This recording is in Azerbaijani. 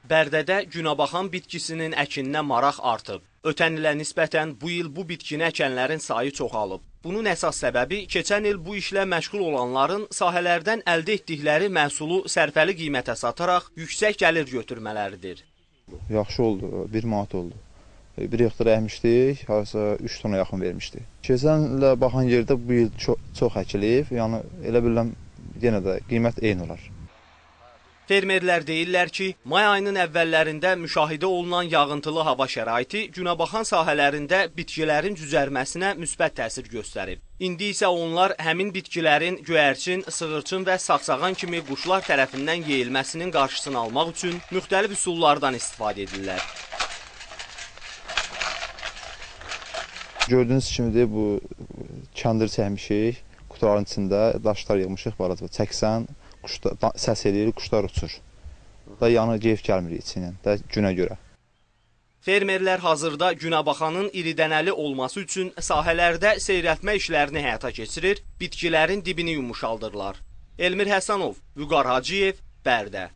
Bərdədə günəbaxan bitkisinin əkininə maraq artıb. Ötən ilə nisbətən bu il bu bitkini əkənlərin sayı çoxalıb. Bunun əsas səbəbi keçən il bu işlə məşğul olanların sahələrdən əldə etdikləri məhsulu sərfəli qiymətə sataraq yüksək gəlir götürmələridir. Yaxşı oldu, 1 manat oldu. 1 hektar əkmişdik, harasa 3 tona yaxın vermişdik. Keçən ilə baxan yerdə bu il çox əkilib, yəni elə bilirəm yenə də qiymət eyni olar. Fermerlər deyirlər ki, may ayının əvvəllərində müşahidə olunan yağıntılı hava şəraiti günəbaxan sahələrində bitkilərin cücərməsinə müsbət təsir göstərib. İndi isə onlar həmin bitkilərin göyərçin, sığırçın və saqsağan kimi quşlar tərəfindən yeyilməsinin qarşısını almaq üçün müxtəlif üsullardan istifadə edirlər. Gördüyünüz kimi bu kəndir çəkmişik, qutuların içində daşlar yığmışıq, balaca çəksən, səs eləyir, quşlar uçur. Da yanı geyif gəlmir içinə, da günə görə. Fermerlər hazırda günəbaxanın iridənəli olması üçün sahələrdə seyrəltmə işlərini həyata keçirir, bitkilərin dibini yumuşaldırlar. Elmir Həsənov, Vüqar Hacıyev, Bərdə.